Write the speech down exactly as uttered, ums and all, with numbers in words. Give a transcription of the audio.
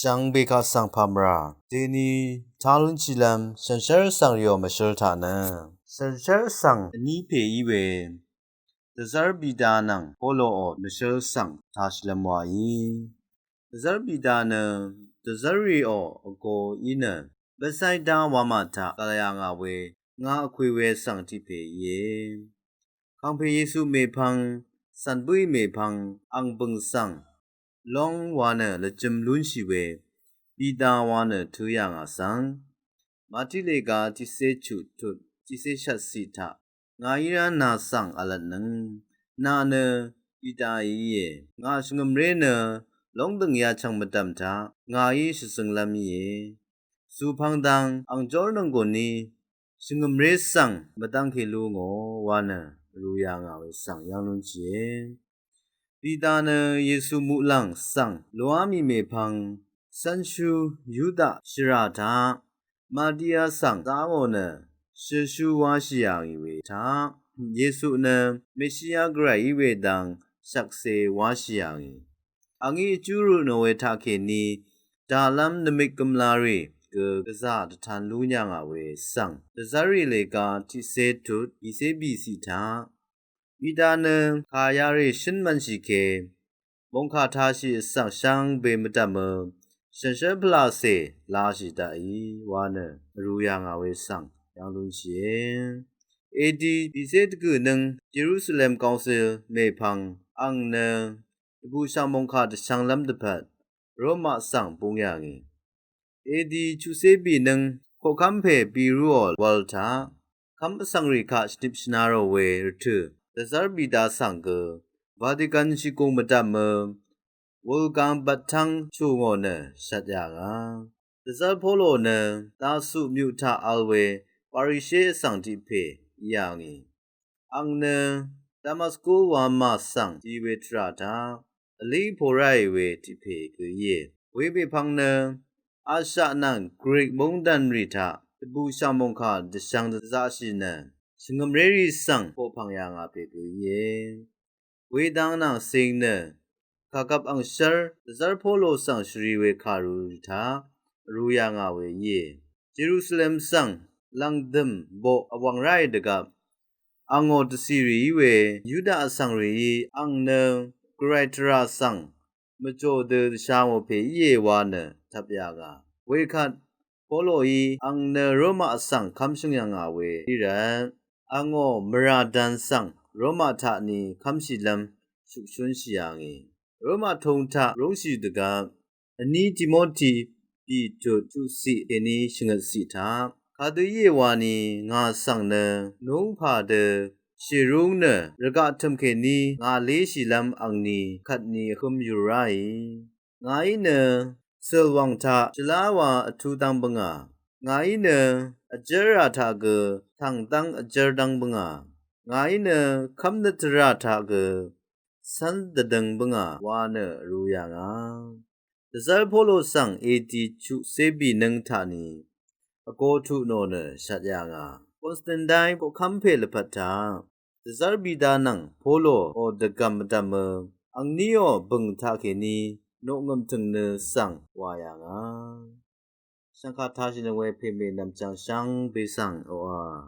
shvngbe kaq svng pàmvrà deni talúnshìlv́m shànshér vsvng rìò mvshǿl taq nø, shànshér vsvng vní pè í we dvzv́r Pita nvng Poloò mvshǿl svng tāshìlv́m waí. Dvzv́r Pita nø dvzv́r rìò vgo í nø Betsaida wamà taq gv̀l yà ngà we ngà vkwè we svng tiq pè íe. Kàngpè Yesu mèpvng, cv̀n bǿì mèpvng ang bø̀ng svng long wa nø lvjø̄m lúnshì we Pita wa nø tø̄ yà ngà svng, Màtí lèga tiqcé chuq tut tiqcé shvtciq taq ngàí rá nà svng vlvtnøng, nà nø Pita íe. Ngà shvngø̀mré nø lóngdø̀ng yachv̀ng mvdv̀m taq ngàí shvzønglv́m íe. Zùpvng dang ang jórnònggùn ní shvngø̀mré svng mvdv́ngke lú ngò wa nø vrū yà ngà we svng yv́ng lúnshìe. Pita nø Yesu muqlàng svng loá mì mèpvng cv́nshú Yuda shvrà taq Madia svng zá ngò nø shøshú wáshì yà ngì we taq, Yesu nø Meshia Gvray í we dang shvkse wáshì yà ngì. Angí vjú rutnò we taqkèní dàlv́m nvmik gømlarì gø gvzà dvtan lún yà ngà we svng dvzv́rrì lèga tiqcé tut bìcé bìciq taq Pita nø kà yarì shǿn mv̄nshì ke mòngkà tāshì vsvng shvngbe mvdv̀mø shànshér pvlacè lashì daqí wa nø vrū yà ngà we svng yv́ng lúnshìe. Edi bìcé dvgø̀ nøng Jerusalem Council mèpvng ang nø dvbùshv̀ng mòngkà dvshv̄nglv́m dvpvt Roma svng búng yà ngì. Edi chuqcé bì nøng koqkv́m pè Pirúò wv̄l taq kv́m vsvngrì kaq shvnip shvnarò we rvtø̀ dvzv́r Pita svng gø Vatikan shìgùng mvdv̀mø wulgang bvttv́ng chù ngò nø shvt yà ngà. Dvzv́r Polo nø Tarsu myuq taq vl we Parishe vsvng tiq pè í yà ngì. Ang nø Damasku wamà svng di we tvrà taq vlí po ráì we tiq pè gø íe. We mèpvng nø Asha nvng Grik móngdànrì taq dvbùshv̀ng mòngkà dvshv̄ng dvzaqshì nø shvngø̀mrérì svng poqpv̀ng yà ngà pè gø íe. Wedang nvng cing nø kàgvp angshv́r dvzv́r Polo svng shvri we kàrurì taq vrū yà ngà we íe. Jerusalem svng lv̀ngdø̀m boq vwv̀ng ráì dvgvp angò dvcìrì í we Yuda vsvng rìí ang nø Gvray tvrà svng mvjò dø dvsha ngò pè íe wa nø tvp yà ngà. Wekvt Poloí ang nø Roma vsvng kv́mshø̀ng yà ngà we í rvt angò mvrà dvn svng Roma taq ni kv́mshìlv́m shukshúnshì yà ngì. Roma tūng taq rúngshì dvgvp vní Timoti bì tut chuqciq kèní shvngøtciq taq kadø íe wani ngà svng nø nungpà dø shèrúng nø rvgaq tø̀m kèní ngà léshìlv́m angni kvtni vhǿm yùr ráì. Ngàí nø cø̀lwàng taq shvlá wa vtú dv́ng bǿngà. Ngàí nø vjv́rrà taq gø tv̀ng dv́ng vjv́r dv́ng bǿngà. Ngàí nø kv́mnøt tvrà taq gø cv́n dvdøng bǿngà wa nø vrū yà ngà. Dvzv́r Polo svng edi chuqcé bì nøng taq ni vgo tuq nò nø shvt yà ngà. Konstantin koqkv́m pè lvpat taq dvzv́r Pita nvng Poloò dvgv̀m mvdv̀mø angníò bø̀ng taqkèní noqngø̀m tø̀ng nø svng wà yà ngà. Shvngkà tashì nøng we pèmè nv̀mchvng shvngbe svng oqà